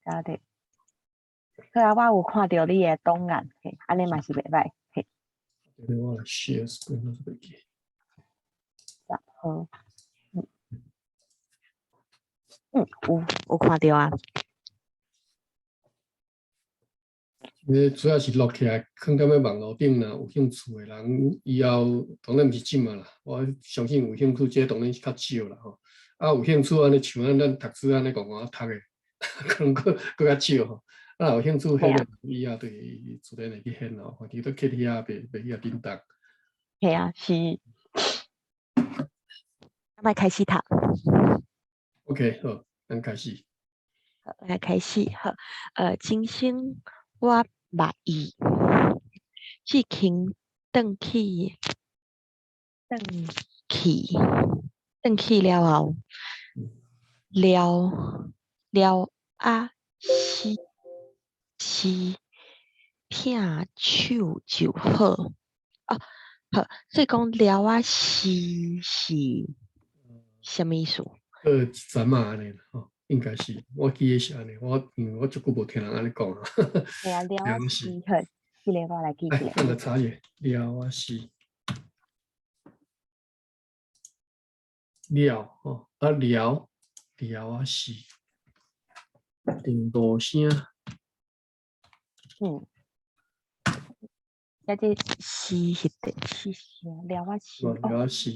了解。好啊，我有看著你的檔案，嘿，按呢嘛是袂䆀，嘿。我來 share screen，我是袂記。好，有看著啊。因為主要是錄起來，囥踮咧網路頂，若有興趣的人，以後當然毋是這馬啦，我相信有興趣，這當然是較少啦吼。啊，有興趣按呢像咱讀書按呢戇戇讀的，可能閣閣較少吼。啊，有興趣彼個以後就自然會去現咯，反正都徛佇遐，袂去共叮當。嘿啊，是。欲開始讀。 OK，好，咱開始。好，來開始。好，今生我捌伊，志勤轉去，轉去，轉去了後，了了啊死是疼手就好。哦，好，所以講了啊死是啥物意思？一陣仔按呢啦，吼，應該是，我記得是按呢，我因為我足久無聽人按呢講啊。嘿啊，了啊死，好，這个我來記一下。咱來查一下，了啊死。了吼，啊了，了啊死，定無聲。抑這死是第四聲，了啊死。了啊死。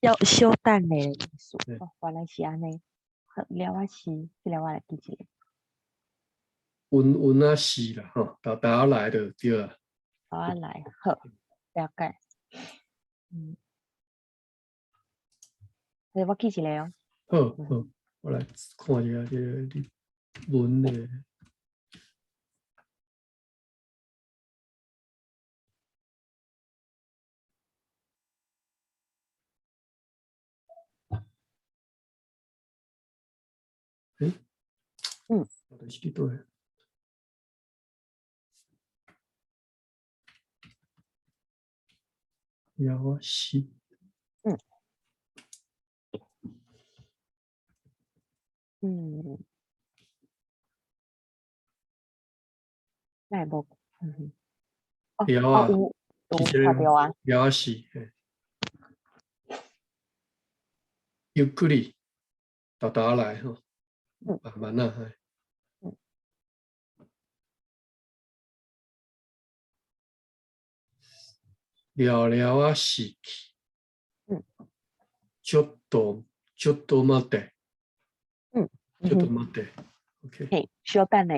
小小等的意思，哦，原來是按呢。好，了啊死，這个我來記一下。穩穩啊死啦，吼，沓沓仔來就對啦。沓仔來，好，了解。我記一下哦。好好，我來看一下這個你文的。欸？到底是佇佗？了啊死。哪會無？哦，了啊，有，有看著啊。了啊死，嘿。ゆっくり，沓沓仔來吼，慢慢仔，嘿。了了啊死去。ちょっと、ちょっと待って。ちょっと待って。OK。嘿，小等下。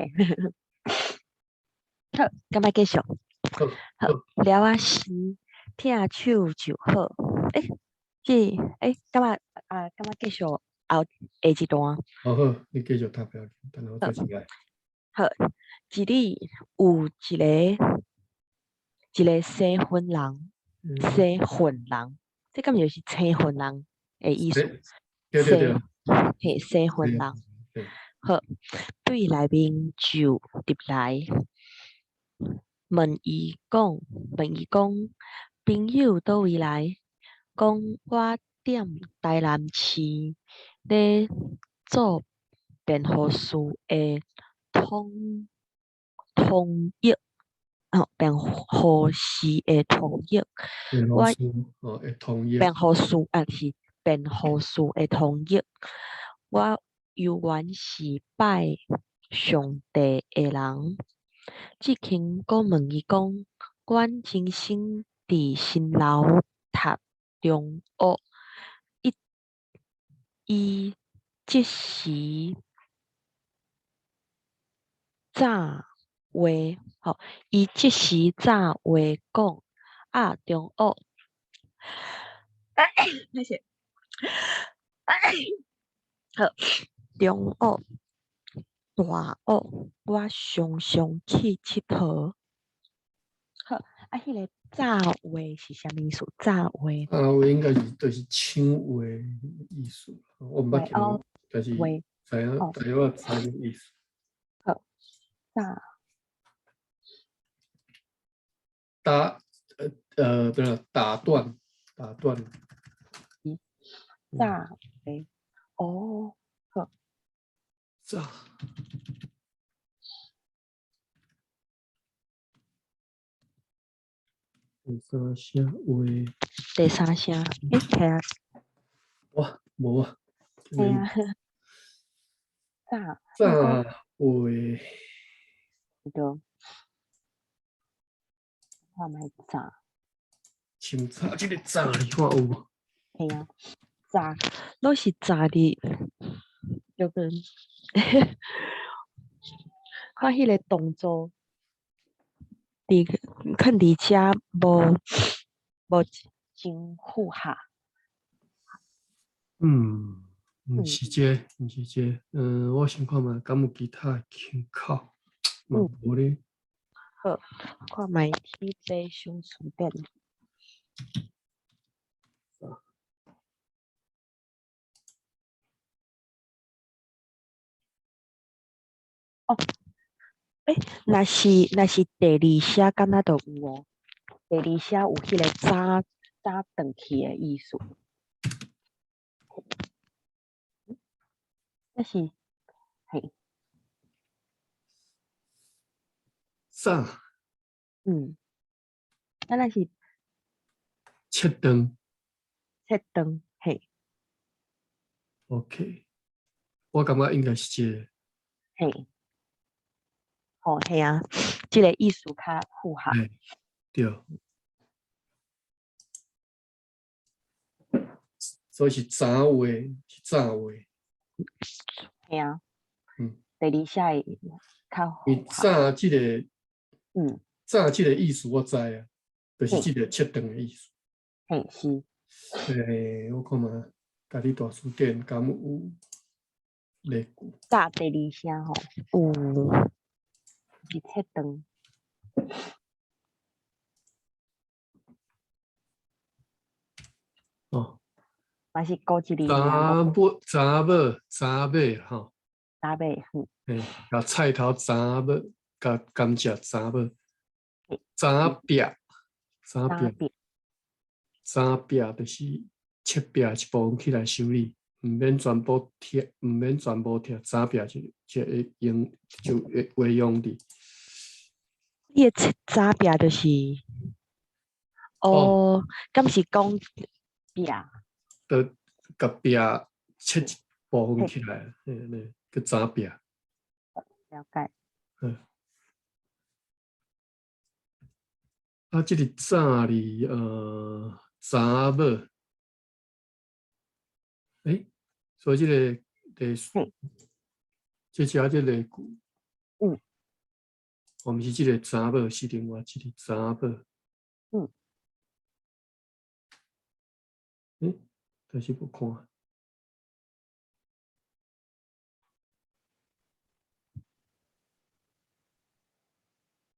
好，敢欲繼續？好。好，了啊死，疼手就好。欸，這，欸，敢欲啊？敢欲繼續後下一段？好好，你繼續讀不要緊，等下我再進來。好，這裡有一個一个生分人，生分人，這敢就是生分人的意思？對對對。嘿，生分人。好，對內面就入來，問伊講，問伊講，朋友佗位來？講我踮台南市咧做辯護士的通譯，哦，辯護士的通譯。辯護士哦，的通譯。辯護士啊，是辯護士的通譯。我猶原是拜上帝的人。志勤閣問伊講，阮先生佇新樓讀中學，伊這時早話，吼，伊這時早話講，啊，中學，歹勢，好，中學、大學，我常常去𨑨迌。好，啊，彼个早話是啥物意思？早話。早話應該是就是搶話的意思，我毋捌聽，但是知影大約知影意思。好，早。打，對啦，打斷，打斷。早話，哦，好。早。第三聲話，第三聲，欸，係啊。哇，無啊。係啊。早。早話。對。看覓早。深早，這个早你看有無？係啊，早，攏是早佇，就跟看彼个動作，佇囥佇遮無無真符合。嗯，毋是這个，毋是這个，嗯，我想看覓，敢有其他的腔口？嘛無咧。好，看覓天地相詞典。哦，欸，若是第二聲，敢若就有哦。第二聲有彼个早早轉去的意思。這是，嘿。早。敢若是。切斷。切斷，嘿。 OK，我感覺應該是這个。嘿。哦，嘿啊，這个意思較符合。嘿，對。所以是早話，是早話。嘿啊。第二聲會較因為早這个，早這个意思我知啊，就是這个切斷的意思。嘿，是。欸，我看覓，家己大辭典敢有例句？早第二聲吼，有是切斷。哦。嘛是孤一字。早尾、早尾、早尾吼。早尾，嗯。嘿，共菜頭早尾，共甘蔗早尾，早壁，早壁，早壁就是切壁一部分起來修理，毋免全部拆，毋免全部拆，早壁就就會用就會會用佇。伊的早壁就是，哦，敢是講壁？就共壁切一部分起來，嘿，呢叫早壁。了解。嗯。啊，這个早字，早尾，欸，所以這个第，這只這个句，我毋是這个早尾，是另外一个早尾。欸，但是無看。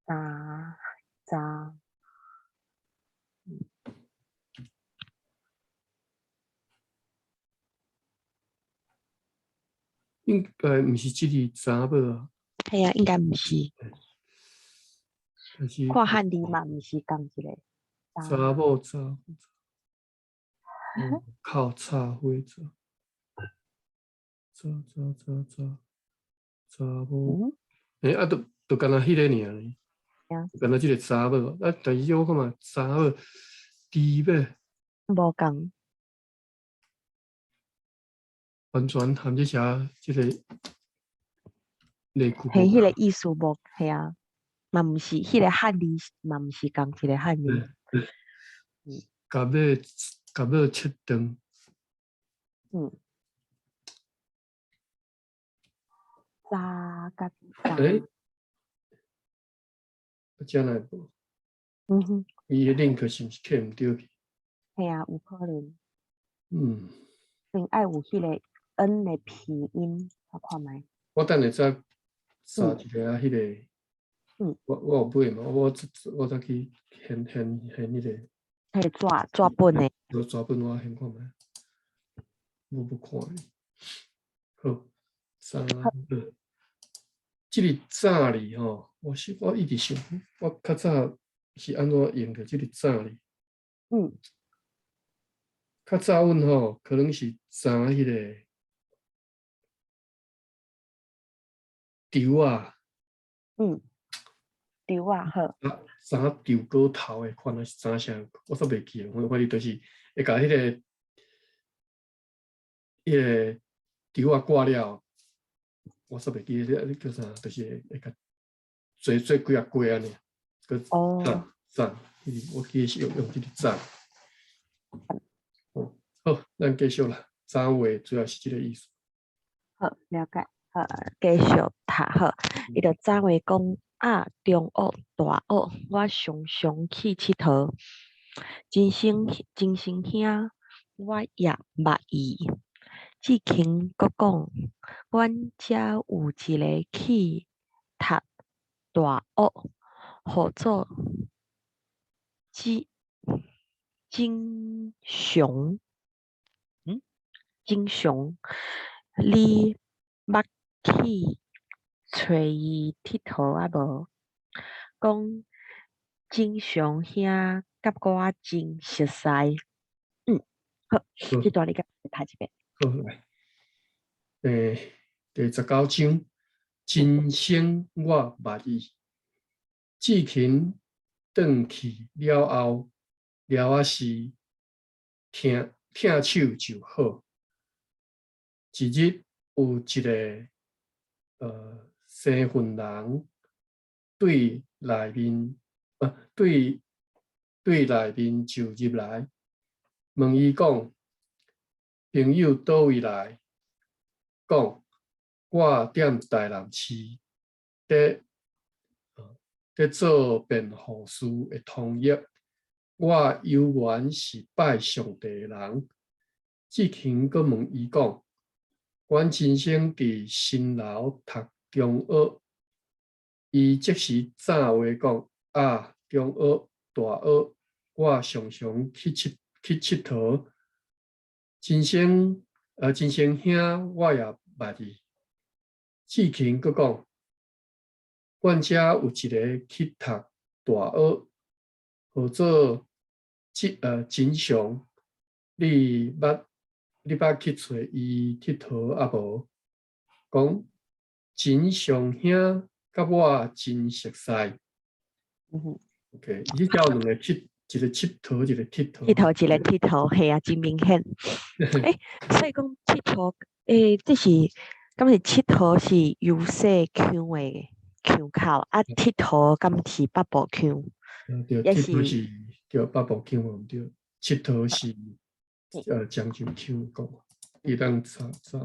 早早。應該毋是這个查某啊。嘿啊，應該毋是。但是看漢字嘛，毋是仝一个。查某查，靠插花查，查查查查查某。欸，啊，就就敢若彼个爾呢，就敢若這个查某。啊，但是我看嘛，查某豬尾。無仝。完全含這啥這个例句。嘿，彼个意思無，嘿啊，嘛毋是，彼个漢字嘛毋是仝一个漢字。共尾共尾切斷。早佮早。欸？啊，這若會無？伊的 link 是毋是刻毋著去？嘿啊，有可能。因愛有彼个 N 的拼音，我看覓。我等下再查一下啊，彼个。我有買嘛，我我再去現現現彼個。彼个紙紙本的。無紙本我現看覓，我無看。好，早尾，這个早字吼，我是我一直想，我較早是按怎用著這个早字？較早阮吼，可能是早彼个稻仔。柱仔好。啊，斬柱果頭的款，還是斬啥？我煞袂記，反正就是會共彼個柱仔掛了，我煞袂記彼個叫啥，就是會共做做幾仔過按呢，閣斬斬，我記得是用這個斬。好，咱繼續啦。斬話主要是這個意思。好，了解。好，繼續讀好。伊就斬話講啊，中學、大學，我常常去𨑨迌。真生真生兄，我也捌伊。志勤閣講，阮遮有一个去讀大學，號做真雄。真雄，你捌去揣伊𨑨迌啊無？講真雄兄佮我真熟似。好，這段你共讀一遍。好來，第19章，真生我捌伊。志勤轉去了後，了仔是疼疼手就好。一日有一个生份人對內面，對內面就入來，問伊講：朋友佗位來？講我踮台南市佇做辯護士的通譯，我猶原是拜上帝的人。志勤閣問伊講：阮親生佇新樓讀中學，伊即時斬話講：啊，中學、大學，我常常去𨑨迌。真生兄，我也捌伊。志勤閣講：阮遮有一个去讀大學，號做真雄，你捌去揣伊𨑨迌啊無？講真雄兄佮我真熟似。OK，伊這有兩個佚，一個佚佗，一個佚佗。佚佗一個佚佗，嘿啊，真明顯。所以講佚佗，這是敢是佚佗是優勢腔的腔口，啊，佚佗敢是北部腔？對，佚佗是對北部腔無毋對，佚佗是漳州腔講。伊當查查，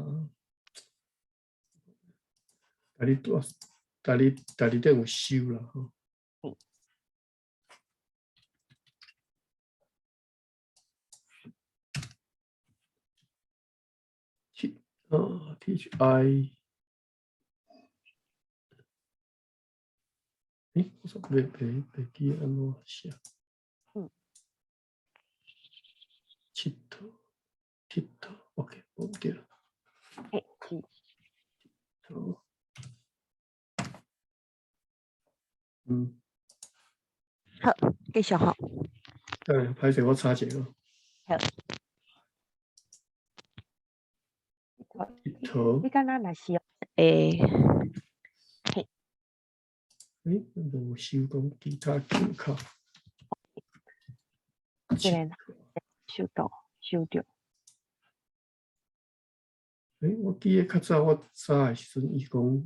家己拄，家己頂有收啦吼。T T H I，我說袂記按怎寫。佚佗，佚佗，OK，無對。是。好。好，繼續吼。對，歹勢，我查一下。好。佚佗。你敢若若是嘿。無收講其他腔口。這個收到，收著。我記得較早我查的時陣，伊講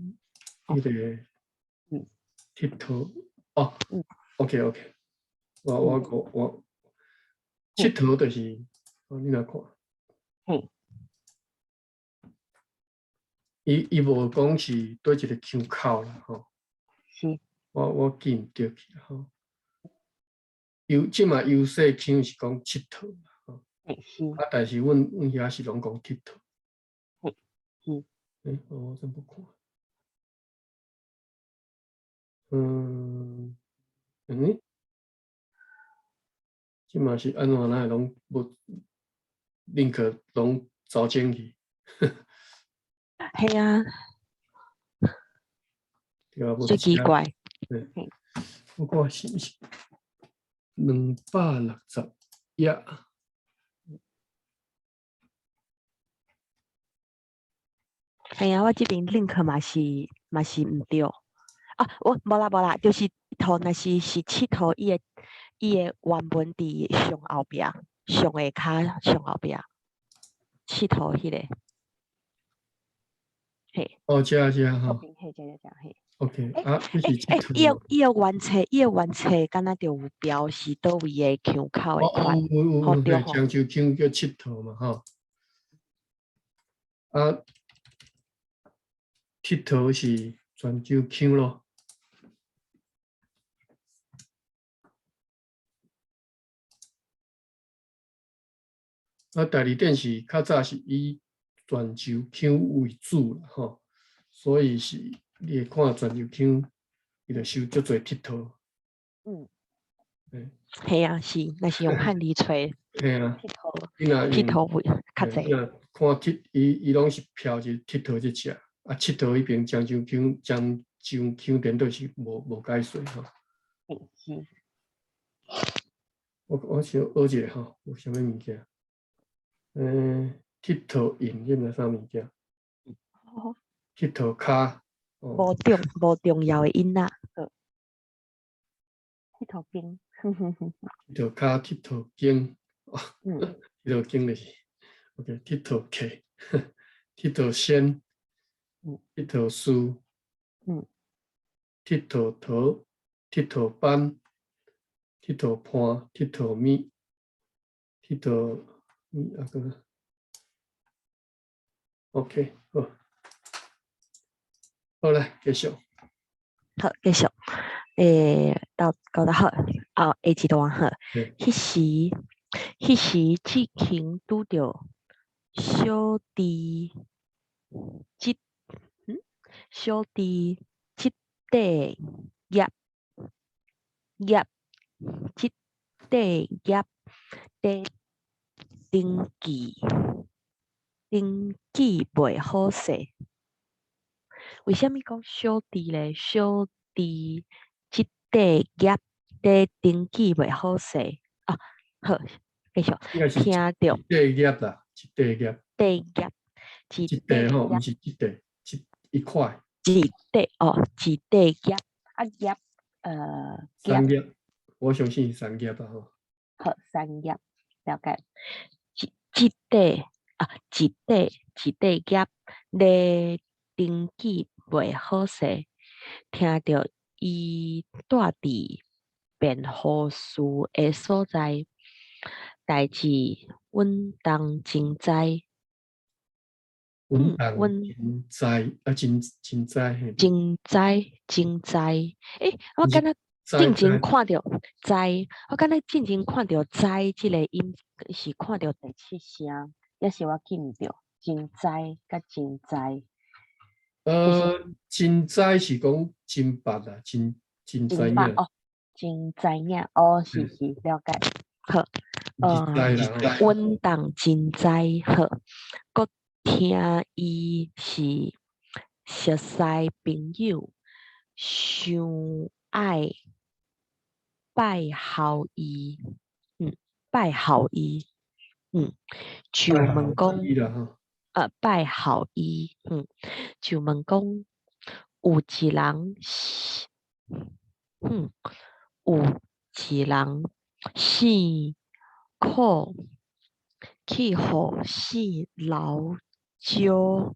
彼個佚佗哦，OK OK，我佚佗就是，哦，你若看，伊無講是佗一個腔口啦，吼。是。我記毋著去啦，吼。有這馬優勢腔是講佚佗，吼。是。啊，但是阮遐是攏講佚佗。是。我真不看。這馬是按怎哪會攏無 link 攏走前去？嘿啊。對啊，最奇怪。對。我看是毋是260頁？嘿啊，我這邊 link 嘛是毋對。啊，啊，我無啦無啦，就是佚佗，若是是𨑨迌，伊的原文佇上後壁，上下跤上後壁，𨑨迌彼个，嘿。哦，遮遮吼。嘿，遮遮遮嘿。 OK，啊，這是欸，伊的原冊，伊的原冊敢若就有標示佗位的腔口的款，有有有，嘿，漳州腔叫𨑨迌嘛，吼。啊，𨑨迌是泉州腔咯。啊，第二点是較早是以泉州腔為主啦，吼，所以是你會看泉州腔，伊就收足濟𨑨迌。嘿啊，是，若是用漢字揣。嘿啊。𨑨迌，你若𨑨迌會較濟。你若看𨑨，伊伊攏是飄一𨑨迌這隻，啊，𨑨迌彼邊漳州腔，漳州腔顛倒是無解說吼。是。我想學一下吼，有啥物物件？𨑨迌印，這毋知啥物件？𨑨迌跤。無重要的音啊。𨑨迌經。𨑨迌跤，𨑨迌經。𨑨迌經就是，OK，𨑨迌客，𨑨迌仙，𨑨迌師，𨑨迌桃，𨑨迌班，𨑨迌伴，𨑨迌物，𨑨迌物啊個，OK，好，好來繼續。好，繼續。到到達好，哦，下一段好。彼時志勤拄著小弟這，小弟這塊業業這塊業佇登記袂好勢。為啥物講小弟咧？小弟這塊業佇登記袂好勢。啊，好，繼續。聽著。一塊業啦，一塊業。塊業，一塊吼，毋是一塊，一塊。一塊哦，一塊業啊業，產業，我相信是產業啊吼。好，產業，了解。一塊啊，一塊一塊業咧登記袂好勢，聽著伊蹛佇辯護士的所在，代誌阮當真知。阮當真知啊，真真知嘿。真知真知，欸，我敢若進前看著知，我敢若進前看著知這個音是看著第七聲，抑是我記毋著？真知佮真知。真知是講真捌啊，真真知影。哦，真知影，哦，是是，了解。好，阮當真知好，閣聽伊是熟似朋友，想愛拜候伊，拜候伊，就問講，拜候伊，就問講，有一人是，有一人姓苦，去予姓劉招，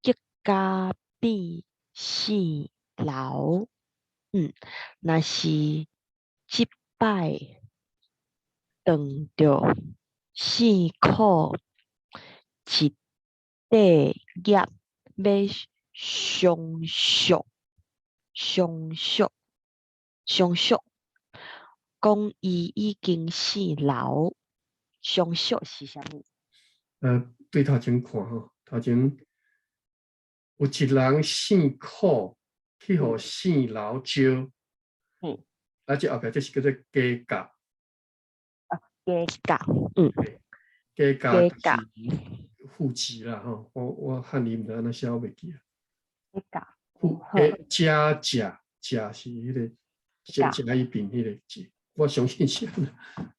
激甲變姓劉，若是這擺撞著姓苦一塊業欲相屬，相屬，相屬，講伊已經姓劉，相屬是啥物？對頭前看吼，頭前有一人姓苦，去予姓劉招，啊，這後壁這是叫做加價。啊，加價，加價就是副詞啦，吼，我漢語毋知按怎寫，我袂記啊。加價。副加價，價是彼個加加一邊彼個字，我相信是按呢。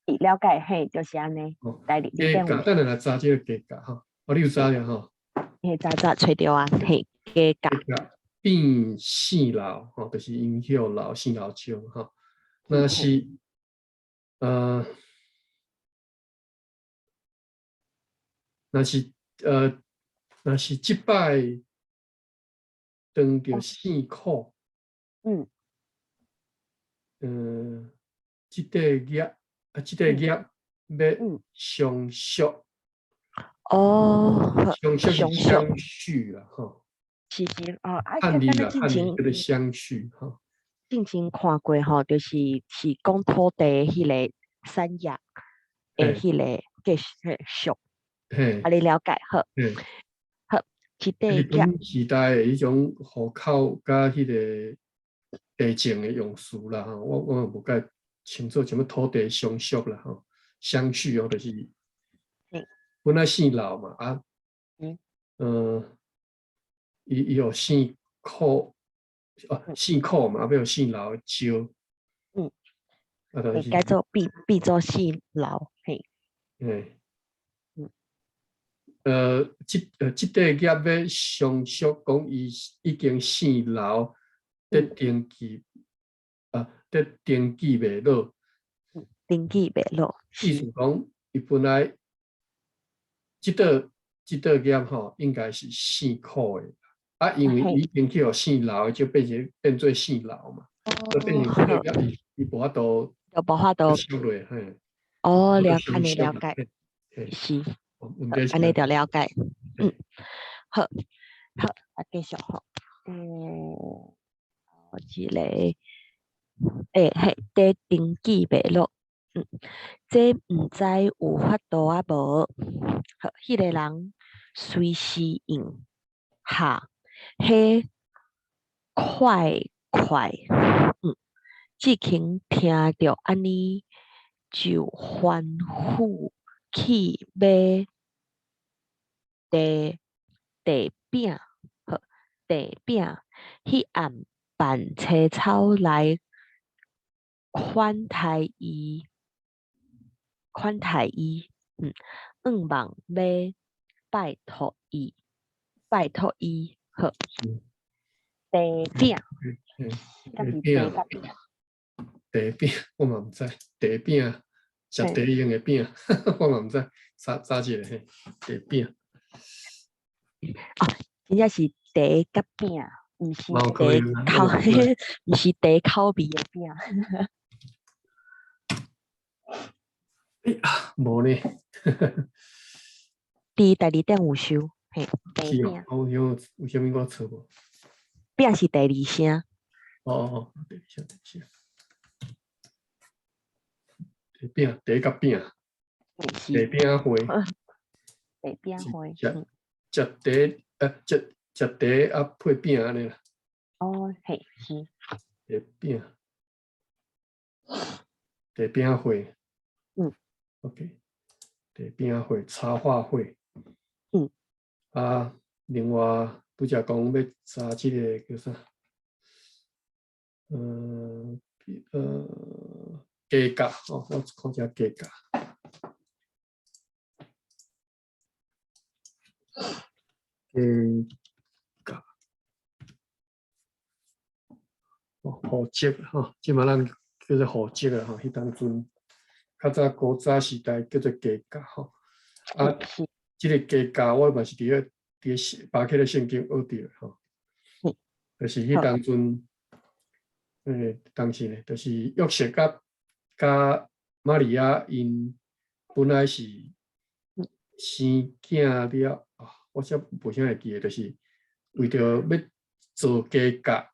了解，嘿，就是按呢。加價，等下來查這個加價吼，哦，你有查著吼？嘿，查查揣著啊，嘿，加價。變姓劉吼，就是𪜶去予劉姓劉招吼。若是呃，若是呃，若是這擺當著姓苦，這塊業啊，這塊業欲相續。哦，相續是相續啦，吼。是是哦，啊，漢字啦，漢字叫做相續吼。進前看過吼，就是是講土地彼个產業的彼个繼續，啊，你了解好。好，這塊日本時代的彼種戶口佮彼个地政的用詞啦，吼，我無介清楚，啥物土地相續啦，吼，相續哦，就是本來姓劉嘛，啊，伊予姓苦，哦，姓苦嘛，啊，欲予姓劉的招，啊，就是改做變變做姓劉，嘿，這塊業欲相續講，伊已經姓劉，得登記，啊，得登記袂落，登記袂落，意思講，伊本來這道這道業吼，應該是姓苦的，啊，因為伊已經去予姓劉的，就變成變做姓劉嘛，就變成這個業伊伊無法度，就無法度收落，嘿。哦，了按呢了解，是，按呢就了解，好，好，啊，繼續吼，一個，嘿，佇登記袂落，這毋知有法度啊無？好，彼個人隨時應下，彼快快，志勤聽著按呢，就吩咐去買茶茶餅，好，茶餅，彼暗辦青草來款待伊，款待伊，願望欲拜託伊，拜託伊，好，茶餅，茶餅，茶餅，我嘛毋知，茶餅，食茶用的餅，我嘛毋知，查查一下嘿，茶餅。哦，真正是茶佮餅，毋是茶口，毋是茶口味的餅。哎呀，無呢。佇第二點有收，嘿，茶餅。哦，有有啥物我錯無？餅是第二聲。哦哦，第二聲，第二聲。茶餅，茶佮餅。茶餅會。茶餅會。食食茶，食食茶啊配餅按呢啦。哦，嘿，是。茶餅，茶餅會。OK，茶餅會，茶話會。啊，另外拄才講欲查這个叫啥？家教哦，我看一下家教。家教，哦，戶籍吼，這馬咱叫做戶籍啊吼，彼當陣較早古早時代叫做家教吼。啊，這个家教我嘛是佇咧佇咧巴克的聖經學著吼，就是彼當陣，當時呢，就是約瑟佮佮瑪利亞𪜶本來是生囝了，啊，我才無啥會記得，就是為著欲做家教，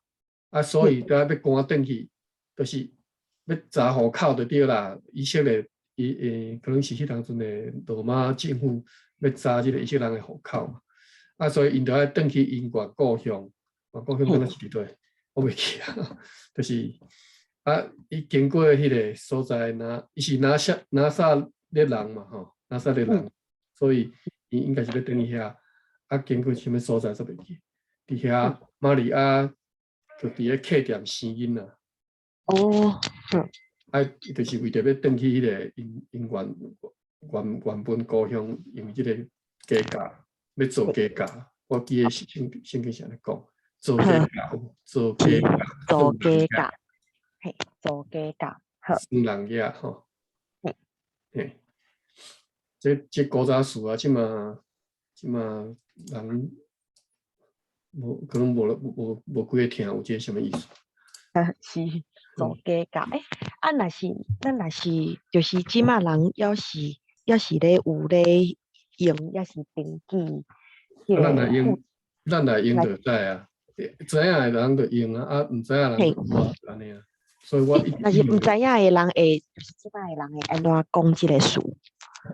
啊，所以才欲趕轉去，就是欲查戶口就對啦。以色列伊可能是彼當陣的羅馬政府欲查這个以色列人的戶口嘛，啊，所以𪜶著愛轉去𪜶原故鄉，原故鄉敢若是佇佗，我袂記啊，就是啊，伊經過彼个所在，拿伊是拿撒拿撒勒人嘛，吼，拿撒勒人，所以伊應該是欲轉去遐，啊，經過啥物所在煞袂記，佇遐瑪利亞就佇咧客店生囡仔。哦，啊，伊就是為著欲轉去彼个𪜶𪜶原原原本故鄉，因為這个家教欲做家教，我記得聖聖經是按呢講，做家教，做家教，做家教，嘿，做家教，好，耍人額吼，嘿，這古早詞啊，這馬人無可能無幾个聽有這啥物意思。是做家教，欸，啊，若是咱若是就是這馬人，猶是咧有咧用，猶是登記彼咱來個用，咱來用就會使啊，知影的人就用啊，啊，毋知影人就無啊，按呢啊。所以我若是毋知影的人會，就是這擺的人會按怎講這个詞？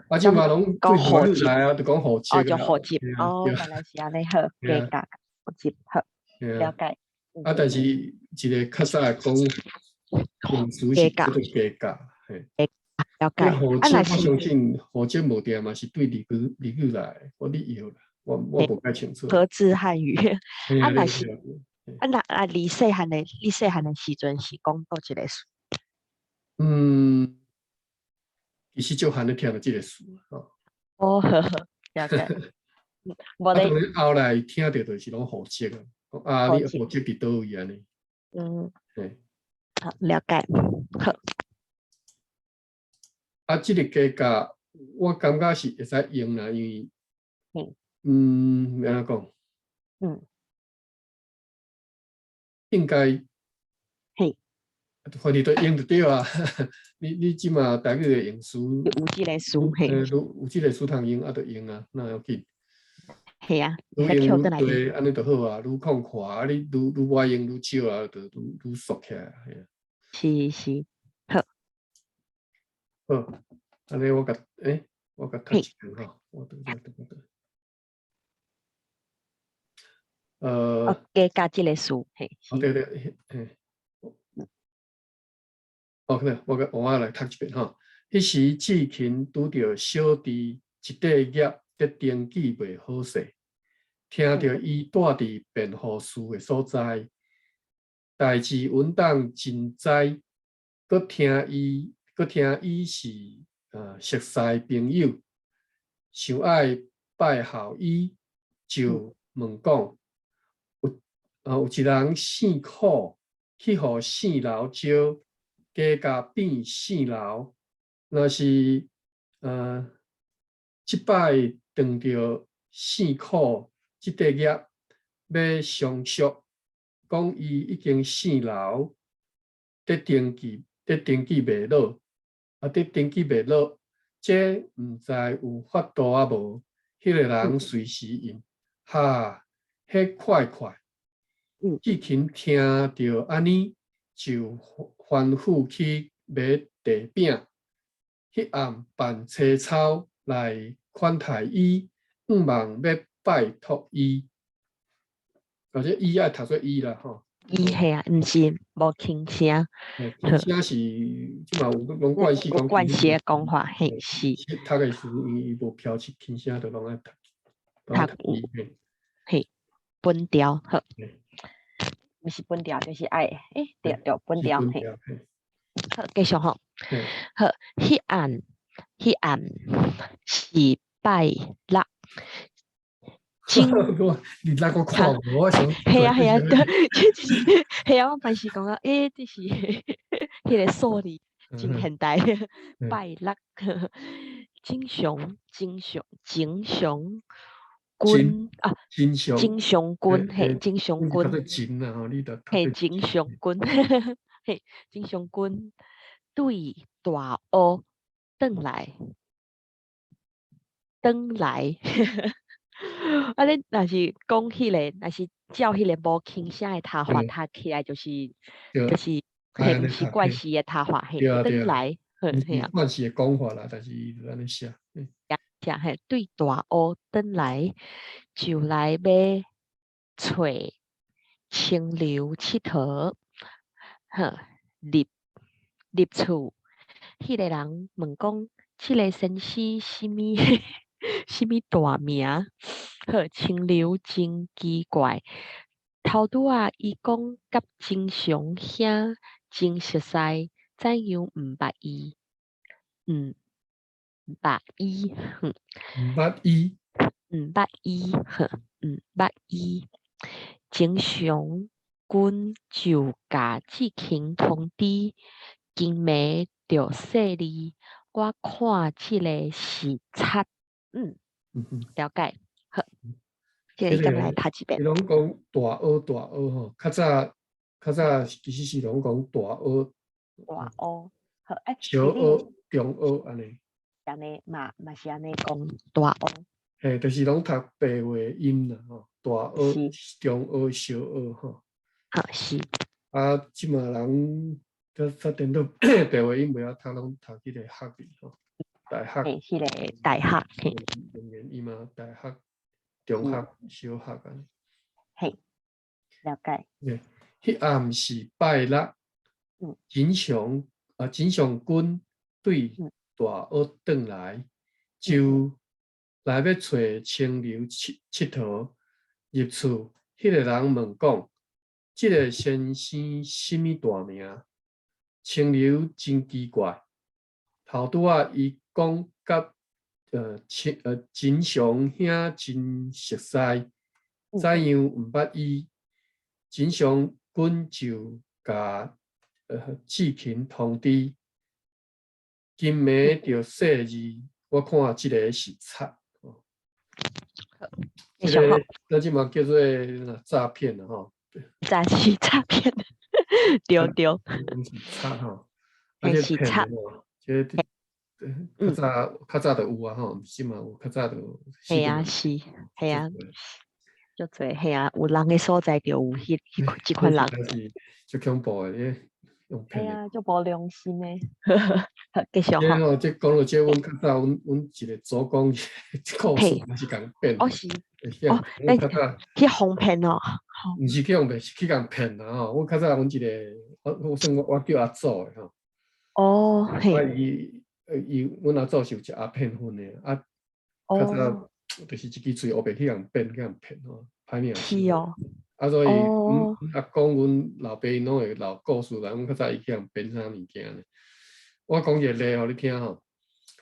啊，這馬攏講戶籍來啊，就講戶籍。哦，就戶籍，哦，原來是按呢，好，家教戶籍，好，了解。啊，但是一个較早講用詞是叫做家教，嘿。了解。戶籍我相信戶籍無定嘛是對日語來，我你搖啦，我無太清楚。和制漢語，啊，若是啊，若啊，你細漢的時陣是講佗一个詞？嗯，其實足漢咧聽著這个詞吼。哦，好好，了解。無咧。後來聽著就是攏戶籍啊，啊，你戶籍佇佗位按呢？嗯。嘿。好，了解。好。啊，這个家教，我感覺是會使用啦，因為，嗯，欲按怎講？應該，反正都用就對啊。你這馬台語的用詞，有這个詞嘿。有這个詞通用，啊，就用啊，哪要緊？係啊，愈用愈濟，按呢就好啊，愈曠闊啊，你愈愛用愈少啊，就愈熟起來，嘿啊。是是，好。好，按呢我共，欸，我共讀一遍吼，我拄則拄則。哦，家教這个詞，嘿。哦，對對，嘿。哦，對，我來讀一遍吼。彼時志勤拄著小弟一塊業佇登記袂好勢，聽著伊蹛佇辯護事的所在，代誌阮黨真知，閣聽伊是熟似朋友，想愛拜候伊，就問講：有一人姓苦，去予姓劉招，加共變姓劉。若是這擺當著姓苦這塊業欲相續，講伊已經姓劉，佇登記袂落，啊，佇登記袂落，這毋知有法度啊無？彼个人隨時應，哈，彼快快。志勤聽著按呢，就吩咐去買茶餅。彼暗辦炊草來款待伊，向望欲拜託伊，或者伊愛讀做伊啦吼。伊嘿啊，毋是無輕聲。輕聲是這馬有攏慣勢講。慣勢的講法，嘿是。讀的時陣，伊無飄起輕聲，就攏愛讀。讀嘿，本調好。毋是本調，就是愛，欸，對對，本調嘿。好，繼續吼。好，彼暗是拜六。你那個看無？我想。係啊係啊，對，就是係啊，我平時講啊，欸，這是彼个數字真現代，拜六，正常正常正常君啊，正常君嘿，正常君，嘿，正常君，嘿，正常君對大澳轉來，轉來。啊！你若是講彼个，若是照彼个無輕聲的讀法讀起來，就是嘿，毋是慣勢的讀法，嘿，轉來，嘿啊。慣勢的講法啦，但是伊就按呢寫。寫嘿，對大澳轉來，就來欲揣清流𨑨迌，好，入厝，彼个人問講，這个先生啥物？啥物大名？好，清流真奇怪。頭拄仔伊講佮曾祥兄真熟似，怎樣毋捌伊？毋捌伊，毋捌伊，毋捌伊，毋捌伊。井上君就共志勤通知，金暝著細膩，我看這个是賊。了解。好，這個伊敢來讀一遍。伊攏講大蚵大蚵吼，較早較早其實是攏講大蚵。大蚵，好，欸，小蚵、中蚵按呢。按呢嘛嘛是按呢講大蚵。嘿，就是攏讀白話音啦吼，大蚵、中蚵、小蚵吼。好，是。啊，這馬人較較顛倒白話音袂曉讀，攏讀彼個學字吼，大學。嘿，彼个大學。嘿。用言語嘛，大學、中學、小學按呢。嘿，了解。對，彼暗是拜六，井上啊，井上君對大蚵轉來，就來欲揣清流𨑨迌，入厝，彼個人問講：這个先生啥物大名？清流真奇怪，頭拄仔伊講佮清井上兄真熟似，怎樣毋捌伊？井上君就共志勤通知，金暝著細膩，我看這个是賊。這个咱這馬叫做詐騙啦吼。詐欺詐騙，對對。毋是賊吼，啊這騙的吼，這較早較早就有啊吼，毋是這馬有，較早就有。嘿啊是，嘿啊，足濟嘿啊，有人的所在就有彼彼這款人。是足恐怖的，這用騙的。嘿啊，足無良心的。好，繼續吼。這吼，這講到這，阮較早阮阮一個祖公故事嘛是共騙。哦是。哦，欸，去予騙哦。毋是去予騙，是去共騙啦吼。阮較早阮一個，我我算我我叫阿祖的吼。哦，嘿。啊伊伊阮阿祖是有食鴉片粉的，啊，較早就是一支喙烏白去共騙去共騙吼，歹命。是哦。啊，所以阮阿公阮老爸𪜶攏會留故事來，阮較早伊去共騙啥物件呢？我講一個例予你聽吼。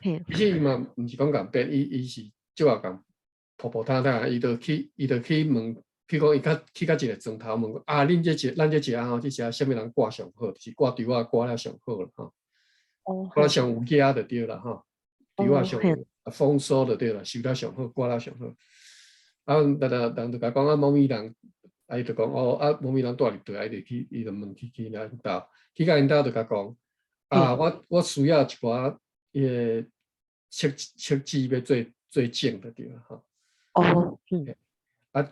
其實伊嘛毋是講共騙，伊伊是少仔共噗噗沓沓，伊就去伊就去問，譬如講伊較去到一個莊頭問，啊，恁這一咱這一下吼，這一下啥物人割上好，就是割稻仔割了上好啦吼。割了上有額就對啦吼，稻仔上豐收就對啦，收了上好，割了上好。啊，人人就共講啊，某物人，啊伊就講哦，啊某物人蹛佇佗，啊伊就去，伊就問去去𪜶兜，去到𪜶兜就共講，啊，我我需要一寡彼个粟粟子欲做做種就對啦吼。哦，嗯。啊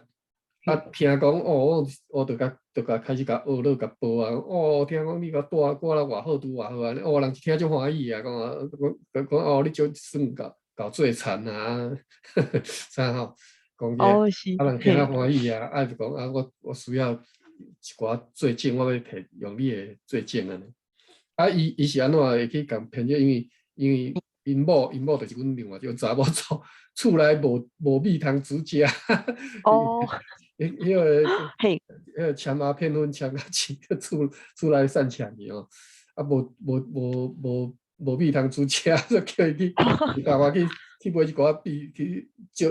啊，聽講哦，我我就共就共開始共學落共報啊，哦，聽講你共帶割了偌好拄偌好按呢，哦，人一聽足歡喜啊，講啊，講講哦，你這算𠢕𠢕做田啊，啥吼，講這，啊人聽了歡喜啊，啊就講啊，我我需要一寡做種，我欲提用你的做種按呢。啊，伊伊是按怎會去共騙？因為因為𪜶某𪜶某就是阮另外一個查某祖，厝內無無米通煮食。哦。彼彼个，彼个攕鴉片粉攕甲錢，厝厝內散錢去吼，啊無無無無無米通煮食，就叫伊去去台灣去去買一寡米去借，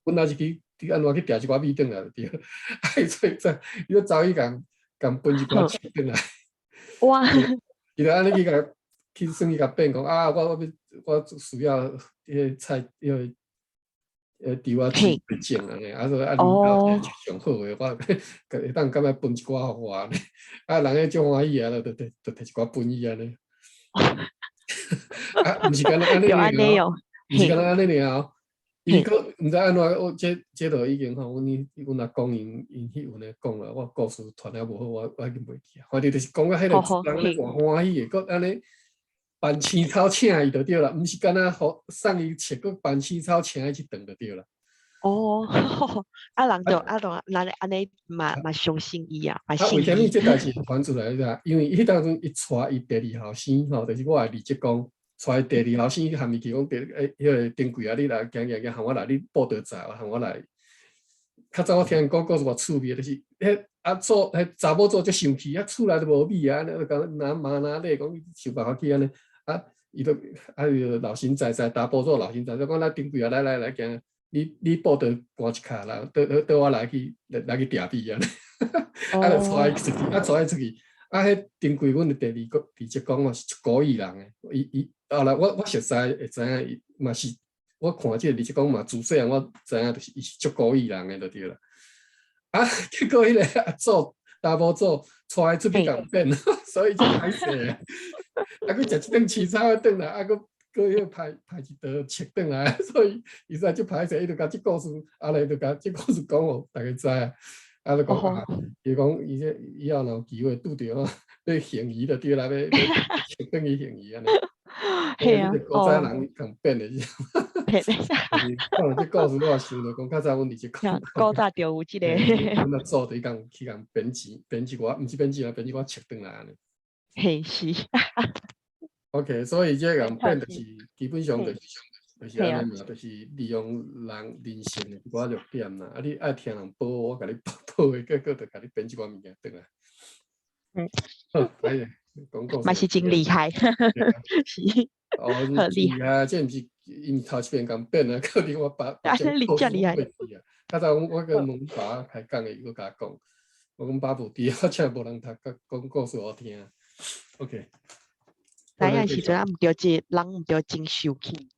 本來是去去按怎去訂一寡米轉來就對，啊伊做走，伊閣走去共共分一寡錢轉來。哇！伊就按呢去共去算去共騙講啊，我我欲我需要彼个菜，彼个稻仔子種按呢，啊所以啊恁兜上好的，我會當敢欲分一寡予我按呢，啊人彼足歡喜啊，就就就提一寡分伊按呢。啊，毋是干焦按呢爾，毋是干焦按呢爾，伊閣毋知按怎，我這這就已經吼，阮阮阿公𪜶𪜶彼有咧講啦，我故事傳了無好，我我已經袂記啊。反正就是講到彼个人咧偌歡喜的，閣按呢扮青草請伊就對啦，毋是干焦予送伊粟，閣扮青草請伊一頓就對啦。哦，啊人就啊就按呢按呢嘛嘛相信伊啊，嘛啊，信為啥物伊。這代誌傳出來？你知？因為彼當陣伊帶伊第二後生吼，就是我的二叔公，帶伊第二後生含伊去講，欸，彼个丁貴啊，你來行行行，含我來，你報倒債，含我來。較早我聽𪜶講故事偌趣味，就是彼阿祖彼查某祖足生氣，啊厝內都無米啊，按呢就共拿媽拿咧講想辦法去按呢，啊伊就啊伊就老神在在，查埔祖老神在在講來丁貴啊，來來來行。你報道趕一跤啦，倒倒倒我來去來去掠比啊，啊就帶伊出去，啊帶伊出去，啊彼頂櫃阮的第二個佇職工哦是古意人的，伊伊後來我熟似會知影伊嘛是，我看這個佇職工嘛自細漢我知影就是伊是足古意人的就對啦。啊，結果彼個阿祖查某祖帶伊出去共變，所以就歹勢啊。啊，閣食一頓飼草轉來，啊，閣閣彼派派一道切轉來，所以伊實在足歹勢，伊就共這故事，後來就共這故事講予大家知啊。啊，就講啊，伊講伊這以後若有機會拄著，欲還伊就對啦，欲欲切轉去還伊按呢。嘿啊，古早人共變的，變的。講這故事我也想著講，較早阮佇這講。古早就有這個。阮阿祖佇共去共變錢，變一寡，毋是變錢啊，變一寡切轉來按呢。嘿是。 OK，所以這共變就是基本上就是按呢嘛，就是利用人人性的一寡弱點啦。啊，你愛聽人報，我共你報報的結果就共你變這寡物件轉來。好，來講故事。嘛是真厲害。是。哦，厲害，這毋是𪜶頭一遍共變啊，可能我把啊，你遮厲害。較早我跟問爸開講的，伊閣共我講，我講爸無佇，我請無人讀講故事予我聽。OK。知影時陣啊，毋著這人毋著真受氣，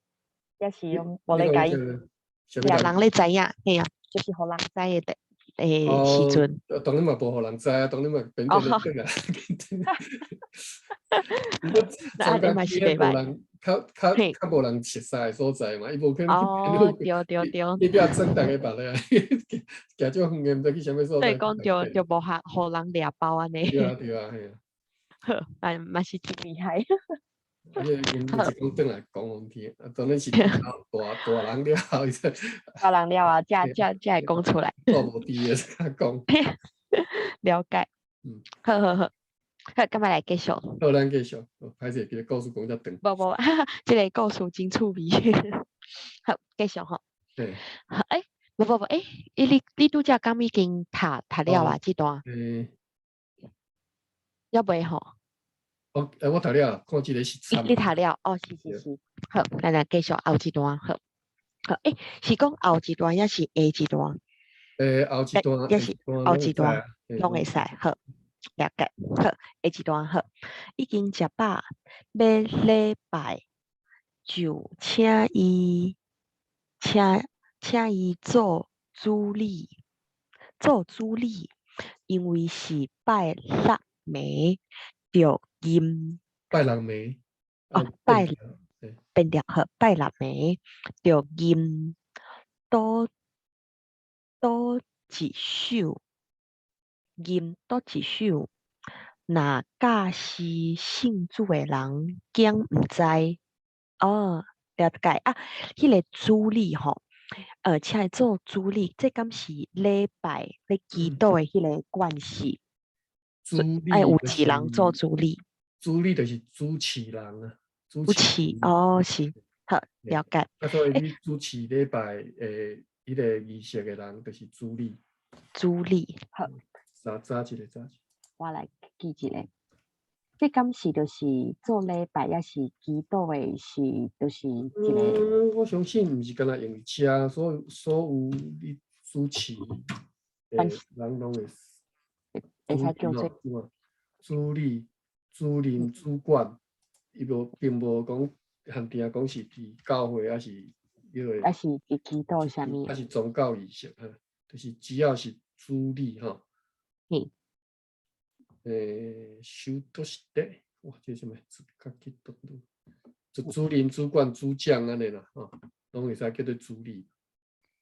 也是用無咧共伊，人咧知影，嘿啊，就是予人知的的時陣。當然嘛無予人知啊，當然嘛變變變啊。那你嘛是袂歹。較較較無人熟悉的所在嘛，伊無可能哦，對對對。你不要裝逐家別咧，行這遠的，毋知去啥物所在。所以講著著無予予人掠包按呢。對啊對啊，嘿啊。好，啊嘛是真厲害。啊，這阮一講轉來講予阮聽，啊，當然是大大人了後，大人了後，才才才會講出來。大無佇的才講。了解。好好好，好，今仔來繼續。好，咱繼續。歹勢，這個故事講遮長。無無，這個故事真趣味。好，繼續吼。對。好，欸，無無無，欸，你拄才敢已經讀讀了啊？這段。猶未吼？我欸，我讀了，看這個是你讀了，哦，是是是，好，咱來繼續後一段，好，好，欸，是講後一段抑是下一段？欸，後一段，抑是後一段，攏會使，好，了解，好，下一段好，已經食飽，欲禮拜就請伊，請請伊做主禮，做主禮，因為是拜六暝，著吟拜六暝，哦，拜變掉好，拜六暝著吟倒倒一首，吟倒一首，若教是信主的人，驚毋知哦，了解啊。彼個主禮吼，請伊做主禮，這敢是禮拜咧祈禱的彼個慣勢？主禮愛有一人做主禮，主禮就是主持人啊，主持哦，是好了解。啊，所以你主持禮拜的彼個儀式的人就是主禮。主禮好。早早一個早一個。我來記一下，這敢是就是做禮拜，抑是祈禱的，是就是一個。我相信毋是干焦用遮，所所有你主持的人攏會。會使叫做主禮、主任、主管，伊無並無講限定講是佇教會，抑是彼個，抑是佇祈禱啥物？抑是宗教儀式，就是只要是主禮吼。欸，修都是的，哇，這啥物？較去讀就主任、主管、主將按呢啦，吼，攏會使叫做主禮。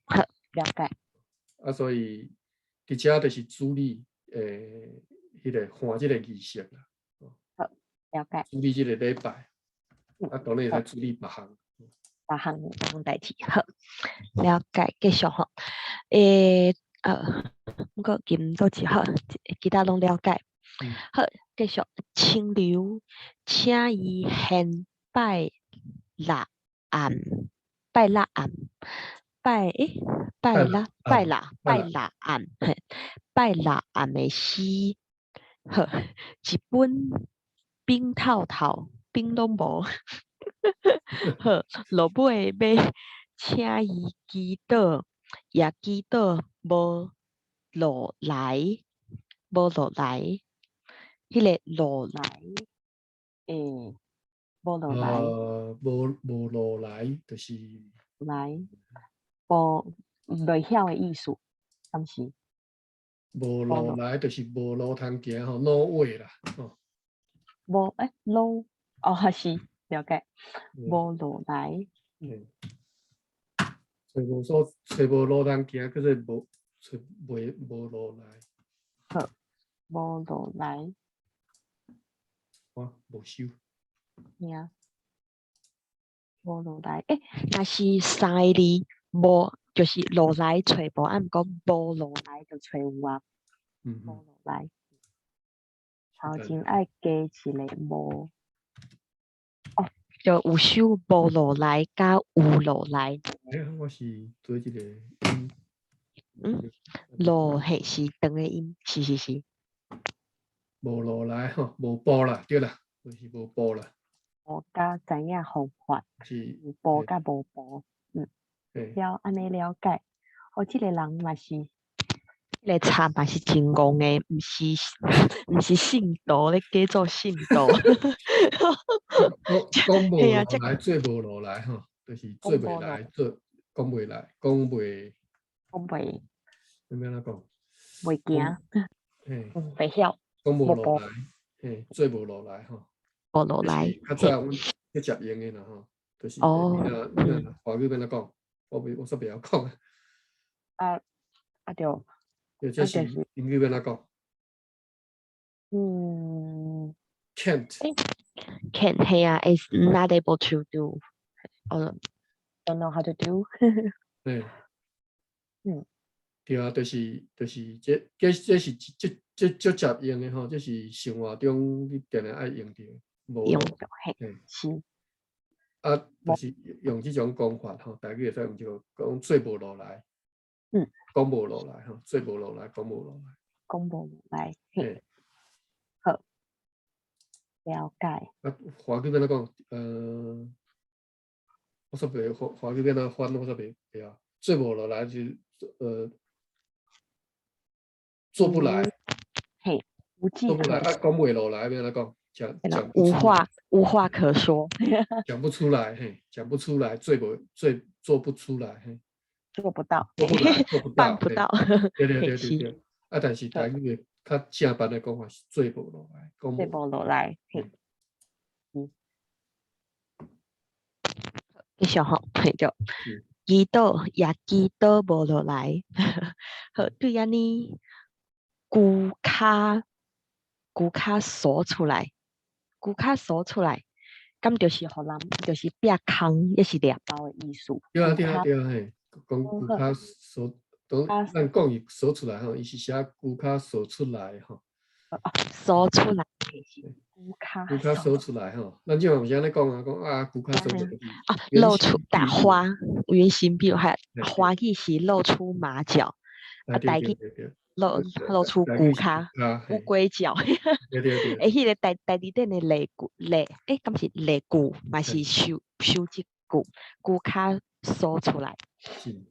好，了解。啊，所以佇遮就是主禮。欸，彼個看這個儀式啦，好，了解。主禮這個禮拜，啊，當然會使主禮別項。別項別項代誌，好，了解，繼續吼。欸，毋過今做一好，其他攏了解。好，繼續。清流，請伊獻拜六暗，拜六暗，拜欸，拜六拜六拜六暗，嘿，拜六暗的詩，好，一本冰透透，冰攏無，好，落尾欲請伊祈禱，也祈禱無路來，無路來，彼个路來，無路來。無路來，就是來，無袂曉的意思，敢是？無路來就是無路通行吼，no way 啦，吼。無路，哦，是，了解，無路來。揣無所，揣無路通行，叫做無揣袂無路來。好，無路來。我無收。爾，無路來，若是三个字，無就是路來揣無，啊毋過無路來就揣有啊。無路來。頭前愛加一个無。哦，就有收無路來佮有路來。我是對這個音。路嘿是長的音，是是是。無路來吼，無步啦，對啦，就是無步啦。無佮知影方法，有步佮無步，了按呢了解。哦，這个人嘛是，這个賊嘛是真戇的，毋是信徒咧假做信徒。講講無路來，做無路來吼，就是做袂來，做講袂來，講袂。講袂。欲按怎講？袂行。袂曉。講無路來，做無路來吼。無路來。較早阮去接用的啦吼，就是你若你若華語欲按怎講？我煞袂曉講。啊啊對。對，這是英語欲按怎講？Can't。 Can't 係啊，is not able to do. Or don't know how to do. 對啊，就是這是這足接用的吼，這是生活中你定定愛用著。用著嘿，是。啊，就是用這種講法吼，台語會使用這個講做無路來，講無路來吼，做無路來，講無路來，講無路來，嘿，好，了解。啊，華語欲按怎講？我煞袂華華語欲按怎翻，我煞袂袂曉。做無路來就做不來，嘿，無計做不來，啊，講袂落來，欲按怎講？講講無話可說，講不出來，嘿，講不出來，做無做做不出來，嘿，做不到，做不來，做不到，辦不到，對對對對對。啊，但是台語的較正版的講法是做無落來，講做無落來，嘿，繼續吼，嘿就祈禱也祈禱無落來，好，對按呢，龜跤龜跤趖出來。龜跤趖出來，敢就是予人，就是壁空，抑是掠包的意思。對啊對啊對啊嘿，講龜跤趖，都咱講伊趖出來吼，伊是寫龜跤趖出來吼。哦，趖出來是龜跤。龜跤趖出來吼，咱這嘛毋是按呢講啊，講啊龜跤趖出來。啊，露出打花，原形畢露，還華語是露出馬腳，啊，台語露出龜跤，烏龜腳。對對對。彼个台台字典的例句例，敢是例句，嘛是收收這句，龜跤趖出來。是。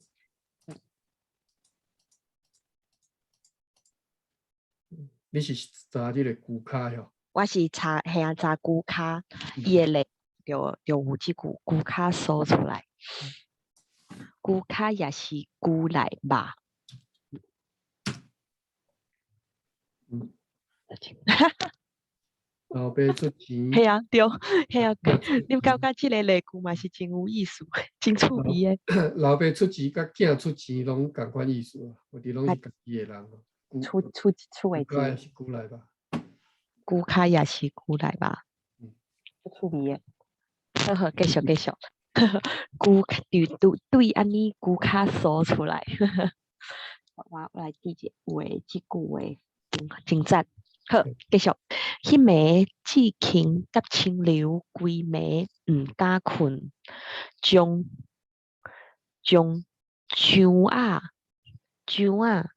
你是查這个龜跤哟？我是查，嘿啊，查龜跤，伊的例就就有這句龜跤趖出來。龜跤也是龜內肉。老爸出錢。嘿啊，對，嘿啊，你感覺這个例句嘛是真有意思，真趣味的。老爸出錢佮囝出錢攏仝款意思啊，有佇攏是家己的人。出出出的錢。也是龜內肉。龜跤也是龜內肉。趣味的。好好，繼續繼續。龜對對對，按呢龜跤趖出來。我來記一話，這句話真讚。好，繼續。彼暝志勤佮清流規暝毋敢睏，將將窗仔窗仔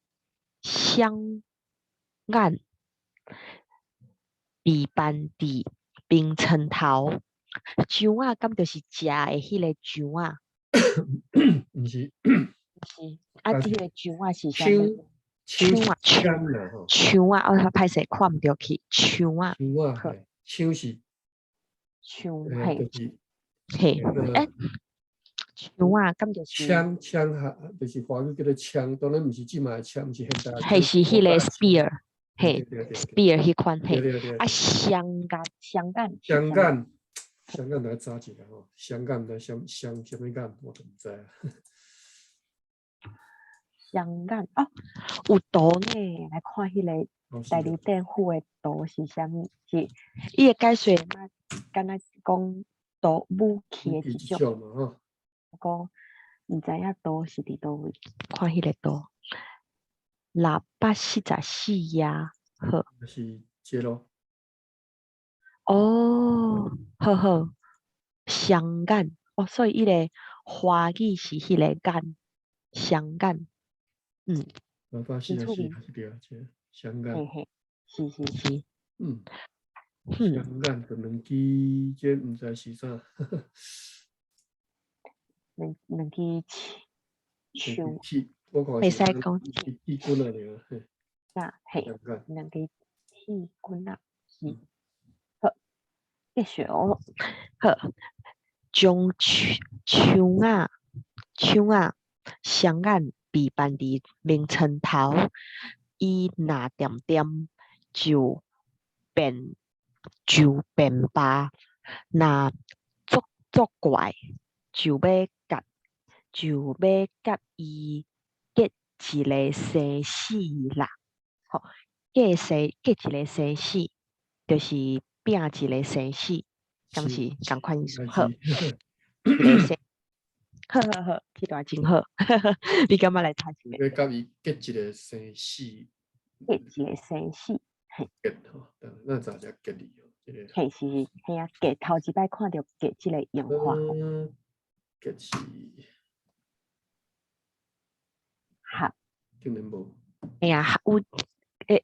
雙眼被扳佇爿床頭，樟仔敢就是食的彼个樟仔。毋是。是，啊，這个槍仔是啥物？槍槍仔，槍啦吼。槍仔，我歹勢看毋著去，槍仔。槍仔，槍是。槍嘿。就是。嘿，欸，槍仔，敢就是。槍槍哈，就是華語叫做槍，當然毋是這馬的槍，毋是現代。嘿，是彼个 spear，嘿，spear 彼款嘿。啊，雙眼，雙眼。雙眼，雙眼來查一下吼，雙眼來雙雙啥物眼，我都毋知啊。雙眼哦，有圖呢，來看彼个大陸政府的圖是啥物？是伊的解說，敢若講圖武器的一種。講毋知影圖是佇佗位，看彼個圖，644頁，好。是這咯。哦，好好，雙眼哦，所以伊個華語是彼個眼，雙眼，嗯。644是對啊，這雙眼。嘿嘿，是是是。雙眼就兩支，這毋知是啥。兩兩支槍，袂使講。鐵棍仔爾，嘿。啊，嘿，兩支鐵棍仔，是。好，繼續哦。好，將槍槍仔槍仔雙眼被放佇眠床頭，伊若恬恬就變就變罷，若作作怪就欲共就欲共伊結一个生死啦。吼，結生結一个生死，就是拼一个生死，敢是仝款意思？好，一个生，好好好，這段真好，你感覺來讀一遍？欲共伊結一个生死，結一个生死，嘿。結吼，咱查一下結字哦，這個。嘿，是，嘿啊，結頭一擺看著結這个用法。結是。合。竟然無。嘿啊，有會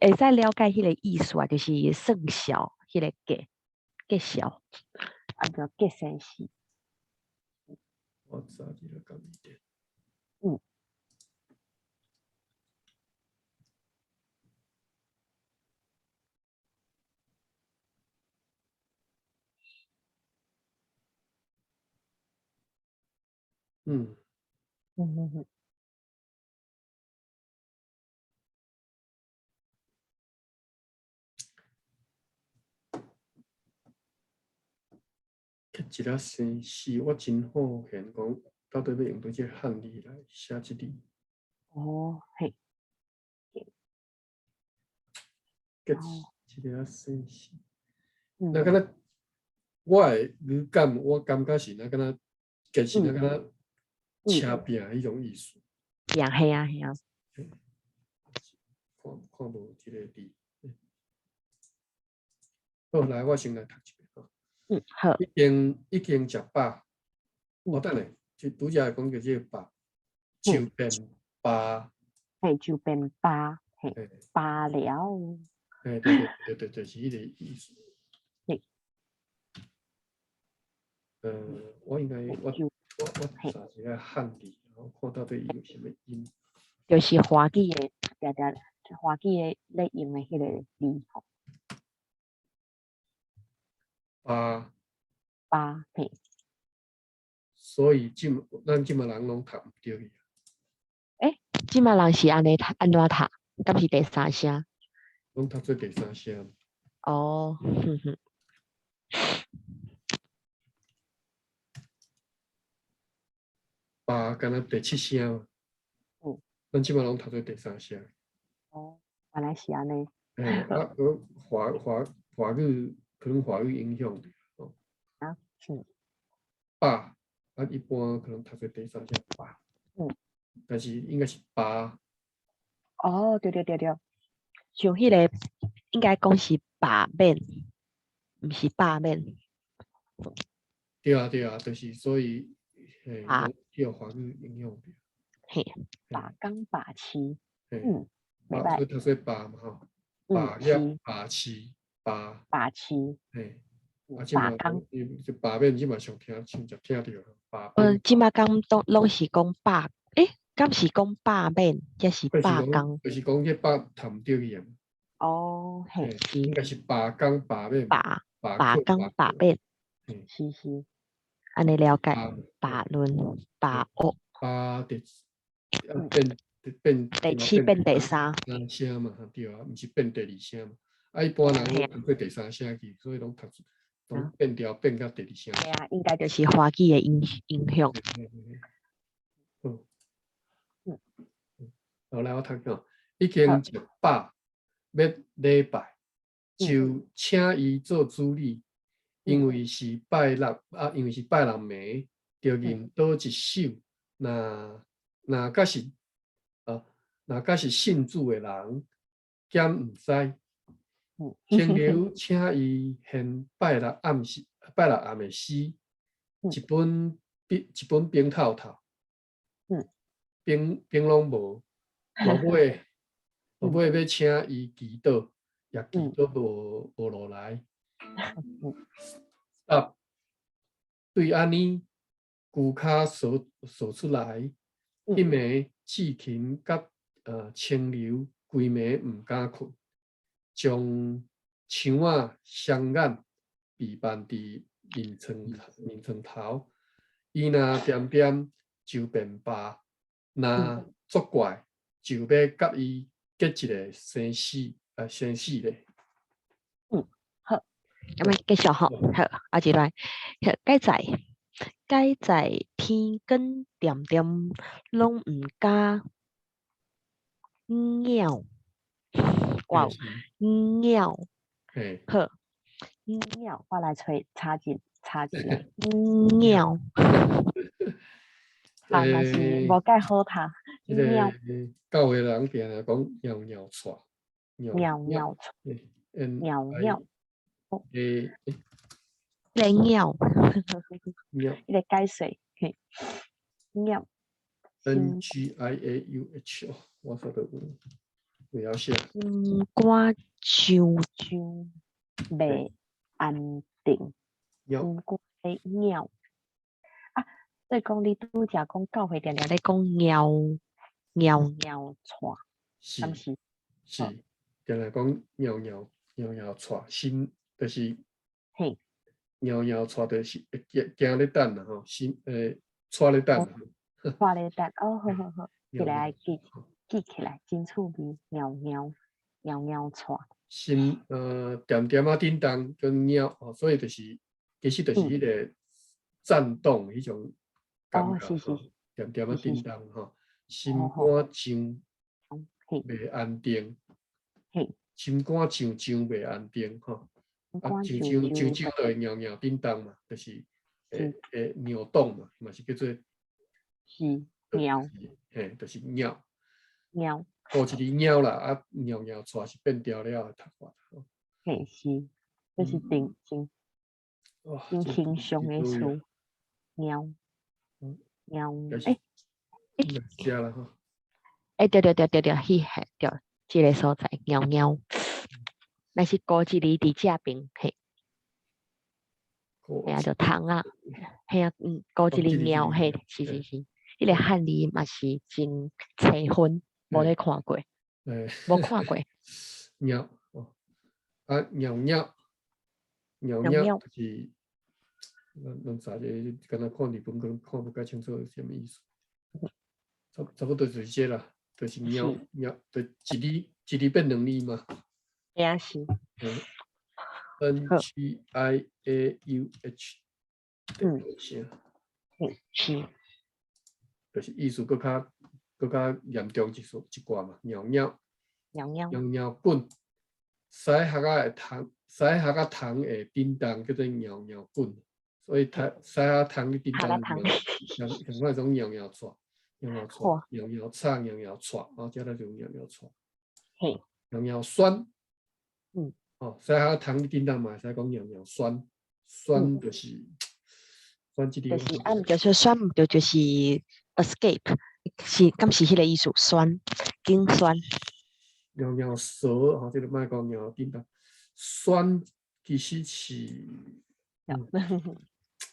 會使了解彼个意思啊，就是算數彼个結結數，啊叫結生死。我查一下共伊者。結一个生死，我真好奇講，到底欲用佗一个漢字來寫這字。哦，嘿。結一个生死。那敢若我的語感，我感覺是若敢若結是若敢若車拼彼種意思。拼，嘿啊嘿啊。看看無這个字。好，來，我先來讀一遍吼。好。已經已經食飽，我等下，就拄才講著這個飽，就變飽。嘿，就變飽，嘿，飽了。嘿，對對對對對，是彼個意思。嘿。我應該我我我查一下漢字，我看到底伊有啥物音。就是華語的，定定華語的咧用的彼个字吼。飽。飽，嘿。所以這咱這馬人攏讀毋著去。欸，這馬人是按呢讀，按怎讀？敢是第三聲？攏讀做第三聲。哦，哼哼。飽敢若第七聲。咱這馬攏讀做第三聲。哦，原來是按呢。欸，啊，華華華語可能華語影響著。哦。啊，是。飽，啊，一般可能讀做第三聲飽。但是應該是飽。哦，對對對對，像彼个應該講是罷免，毋是罷免。對啊對啊，就是所以，嘿，受華語影響著。嘿，罷工罷市。袂歹。讀做罷嘛吼，罷業罷市罷。罷市。嘿。啊，這嘛罷工，就罷免，這嘛上聽上常聽著罷免。這馬敢都攏是講罷，欸，敢是講罷免，抑是罷工？就是講彼罷讀毋著去啊。哦，嘿，是。應該是罷工罷免。罷罷工罷免。是是，按呢了解。罷論罷學。罷第變變第七變第三。三聲嘛，對啊，毋是變第二聲嘛。啊，一般人攏讀過第三聲去，所以攏讀攏變調變甲第二聲。對啊，應該就是華語的影響。好。好，來我讀講，已經一百欲禮拜，就請伊做主禮，因為是拜六啊，因為是拜六暝，著認佗一首，若若閣是啊，若閣是信主的人，兼毋知。清流請伊獻拜六暗時、拜六暗的詩，一本冰一本冰透透，冰冰攏無，落尾落尾欲請伊祈禱，也祈禱無無落來。啊，對按呢，龜跤趖趖出來，彼暝志勤佮清流規暝毋敢睏。將窗仔雙眼閉辦佇面床頭，伊若恬恬就便罷，若作怪就欲佮伊結一个生死啊生死咧。嗯，好，咁啊繼續吼，好，啊一來，好，蓋在蓋在天光恬恬，攏毋敢貓。哇，貓，好，貓，我來揣查一查一下，貓，啊，嘛是無介好讀。這個教會人定定講貓貓掣，貓貓掣，貓貓，欸，這個貓，貓，這個解說，嘿，貓，N G I A U H 哦，我說的有。袂曉寫。心肝上上袂安定，心肝咧貓啊，所以講你拄才講教會定定咧講貓貓貓掣，是是，是，定定講貓貓貓貓掣，心就是貓貓掣就是會驚驚咧等啦吼，心掣咧等。掣咧等，哦，好好好，這个愛記。記起來真趣味，貓貓貓貓掣。心恬恬仔振動跟貓哦，所以就是其實就是彼個顫動彼種感覺吼，恬恬仔振動吼，心肝上袂安定，心肝上上袂安定吼，啊上上上上就會搖搖振動嘛，就是會會扭動嘛，嘛是叫做是貓，嘿，就是貓。貓，古一字貓啦，啊，貓貓掣是變調了的讀法。嘿，是，這是真真真形象的詞。貓，貓，欸，欸，啦吼。欸，對對對對對，彼個對，這个所在，貓貓，那是古一字佇這邊，嘿。嘿啊，就窗仔，嘿啊，嗯，古一字貓，嘿，是是是，彼个漢字嘛是真凄分。無咧看過，無看過。貓哦，啊，貓貓，貓貓就是，咱咱查這敢若看日本，可能看無介清楚是啥物意思。差不多就是這啦，就是貓貓，就一字一字變兩字嘛。也是。 N G I A U H，嗯，嗯，是。就是意思閣較閣較嚴重一絲一寡嘛，貓貓，貓貓，貓貓滾，屎殼仔會蟲，屎殼仔蟲會振動，叫做貓貓滾，所以它屎殼蟲咧振動，像像那種貓貓掣，貓貓掣，貓貓草，貓貓掣，哦，這咧就貓貓掣，貓貓酸，哦，屎殼蟲咧振動嘛，會使講貓貓酸，酸就是酸這個，就是啊，毋就是酸，毋著就是 escape。是，敢是彼个意思？酸，緊酸。貓貓趖吼，這个莫講貓叮當。酸其實是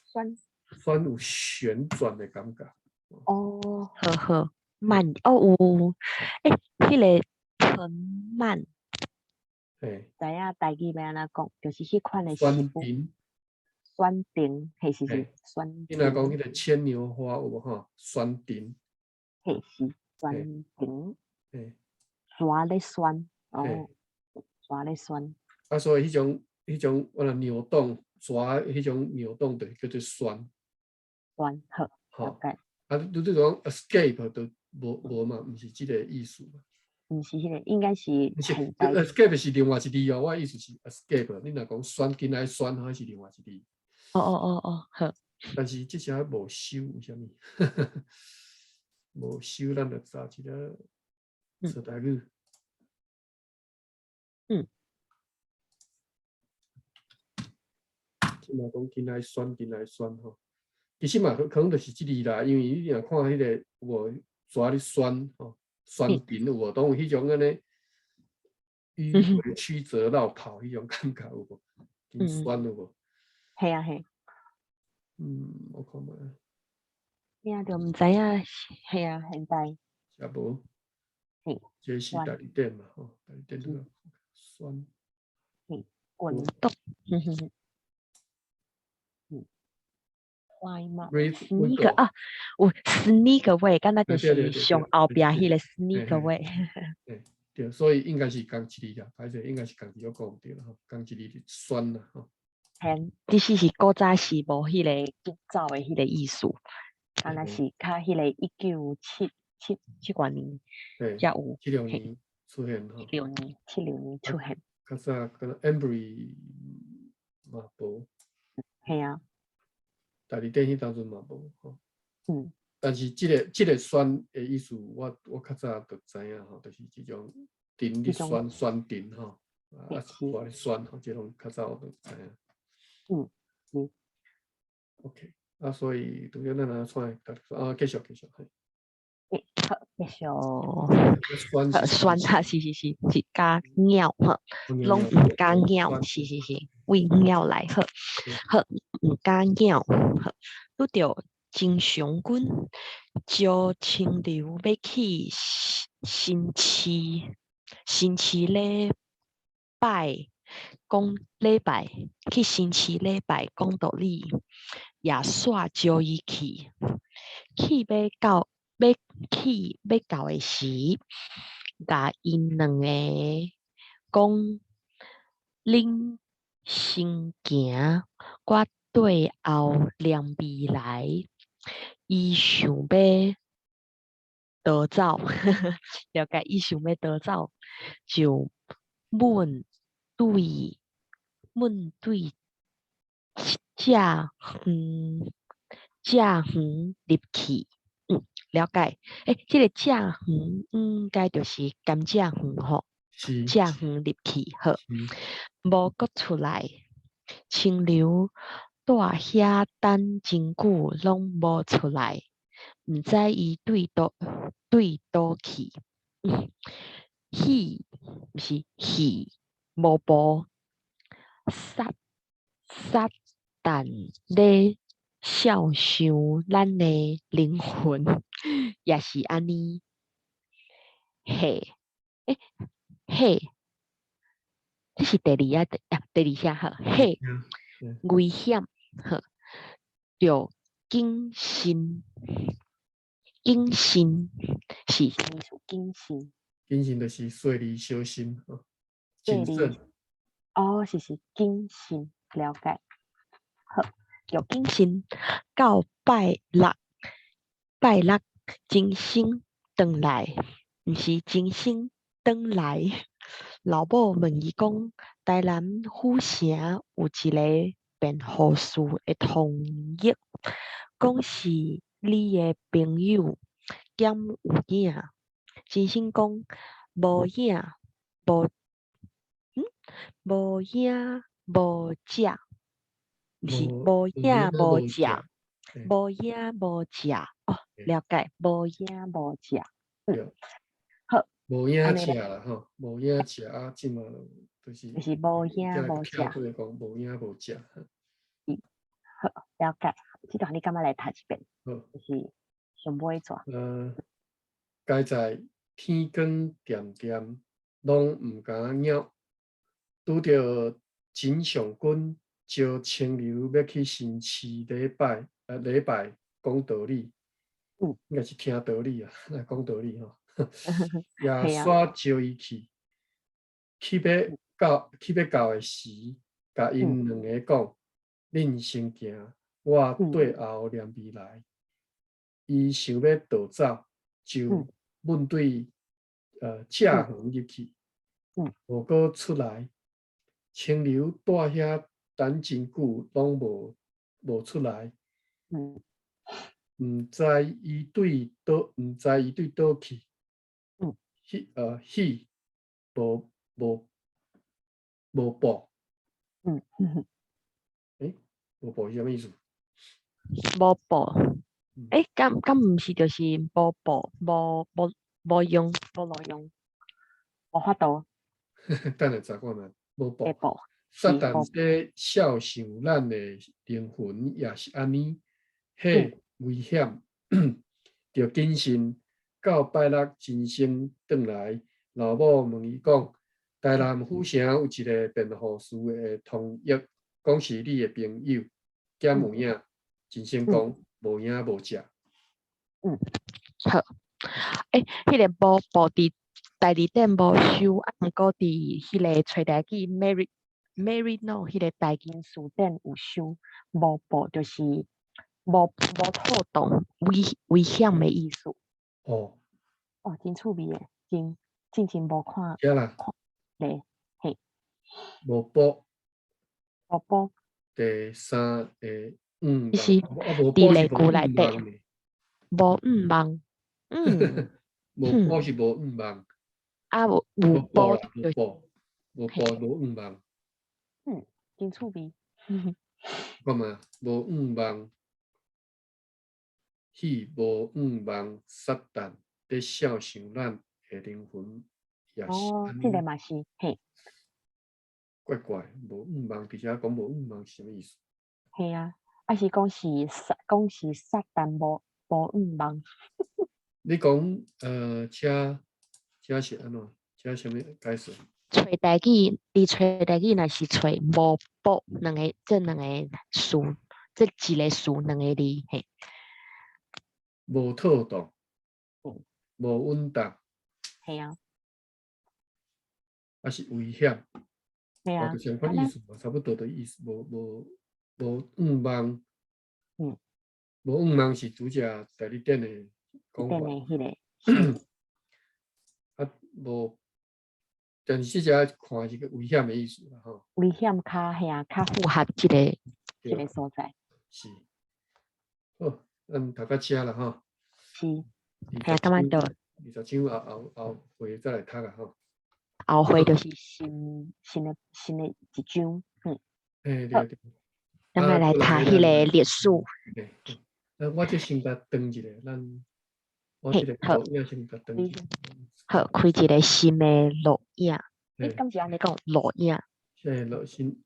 旋旋有旋轉的感覺。哦，好好，蔓哦有，欸，彼个藤蔓，知影台語欲按怎講，就是彼款的植物。旋藤。旋藤，嘿是是，旋。你若講彼個牽牛花有無吼？旋藤。嘿是，旋藤。蛇咧旋，哦，蛇咧旋。啊，所以彼種我若扭動蛇彼種扭動，就叫做旋。旋，好，了解。啊，你講 escape 就無嘛，毋是這个意思嘛。毋是彼个，應該是。毋是，escape 是另外一字哦。我的意思是 escape，你若講旋，緊來旋，彼是另外一字。哦哦哦哦，好。但是這隻無收，為啥物？無收，咱就查一个說台語。這嘛講緊來旋，緊來旋吼。其實嘛，可能就是這字啦，因為你若看彼個有無蛇咧旋吼，旋藤有無？攏有彼種按呢迂迴曲折繞跑彼種感覺有無？真旋有無？係啊係。我看覓。聽著毋知影，係啊，現代。也無。這是代理店嘛吼，代理店這個旋。滾動。快嘛？sneak 啊，有 sneak away，敢若就是上後壁彼個 sneak away。對對，所以應該是仝一字啦，歹勢應該是仝字我講毋對啦吼，仝一字旋啦吼。嘿，其實是古早時無彼個緊走的彼個意思，敢若是較彼個1977外年才有。76年出現吼。76年，七六年出現。較早敢若 Embry 嘛無。嘿啊。代理店彼當陣嘛無吼。但是這個旋的意思，我較早就知影吼，就是這種藤咧旋旋藤吼，啊蛇咧旋吼，這攏較早我就知影。OK，啊，所以拄則咱若創啊，繼續繼續。欸，好，繼續。旋哈，是是是，是加鳥吼，攏毋加鳥，是是是，為鳥來好，好毋加鳥，好，拄著金將軍招清流欲去新市，新市禮拜講禮拜，去新市禮拜講道理，耶穌招伊去，去欲到欲去欲到的時，共𪜶兩個講，恁先行，我綴後連尾來。伊想欲逃走，了解？伊想欲逃走，就問對蔗園蔗園入去，了解。欸，這个蔗園應該就是甘蔗園吼，蔗園入去好，無閣出來，清流蹛遐等真久，攏無出來，毋知伊對佗去。戲毋是戲無步，撒撒旦咧笑想咱的靈魂，也是按呢。嘿，欸，嘿，這是第二啊，啊，第二聲好，嘿，危險，好，著謹慎，謹慎是啥物意思？謹慎，謹慎就是細膩小心，吼，謹慎。哦，是是謹慎，了解。好，著謹慎到拜六，拜六鐘聲轉來，毋是鐘聲轉來。老母問伊講：台南府城有一个辯護士的通譯，講是你的朋友，敢有影？鐘聲講無影，無影無食，毋是無影無食，無影無食。哦，了解，無影無食。好，無影食啦吼，無影食啊，這馬就是就是無影無食。講無影無食。好，了解。這段你敢欲來讀一遍？好。就是上尾段。佳哉天光恬恬，攏毋敢枵。拄著真上君招清流欲去新市禮拜，禮拜講道理。應該是聽道理啊，來講道理吼。耶穌招伊去，去欲到的時，共𪜶兩个講：恁先行，我綴後連袂來。伊想欲逃走，就問對蔗園入去，無閣出來。清流蹛遐等真久，攏無出來。毋知伊對佗去。彼無報。無報是啥物意思？無報。敢毋是就是無報，無用，無路用，無法度。等下查看覓，無報。報。撒旦咧肖想咱的靈魂也是按呢，彼危險，著謹慎。到拜六真生轉來，老母問伊講：台南府城有一个辯護士的通譯，講是你的朋友，敢有影？真生講無影無跡。好。彼个無報佇大字典無收，啊，毋過佇彼个揣台語 Mary Mary No 彼个台語詞典有收，無報就是無妥當、危險的意思。哦，真趣味的，真真正無看。對啦。看咧，嘿。無報。無報。第三个願其實望，佇例句內底，無願望，無報是無願望。啊，無有報無報，無報無願望。真趣味。看覓，無願望，彼無願望，撒旦咧肖想咱的靈魂，也是哦，這个嘛是，嘿。怪怪，無願望，佇遮講無願望是啥物意思？嘿啊，抑是講是撒旦無願望。你講遮是按怎？遮啥物解釋？揣台語，佇揣台語若是揣無報兩个，這兩個詞，這一个詞兩个字，嘿。無妥當，無穩當。嘿啊。抑是危險。嘿啊。就相款意思嘛，差不多的意思，無願望。無願望是拄則代理店的講法。彼个。啊，無，但是這只看是個危險的意思啦，吼。危險較嘿啊，較符合這個所在。是。好，咱讀到遮啦，吼。是。嘿啊，感覺就 20章後回再來讀啊，吼。後回就是新的一章，嘿，對對。咱愛來讀彼个歷史。那我這先共斷一下，咱我這个錄影先共斷一下。好，開一個新的錄影。敢是按呢講錄影？這錄新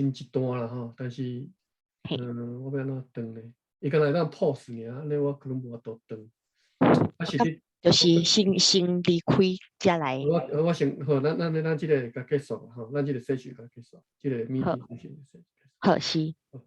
一段啦吼，但是，我欲按怎斷呢？伊敢若會當 pause 爾，按呢我可能無法度斷。啊是你，就是先離開才來。我先好，咱這个共結束吼，咱這個 session 共結束，這個 meeting 先。好，是。好。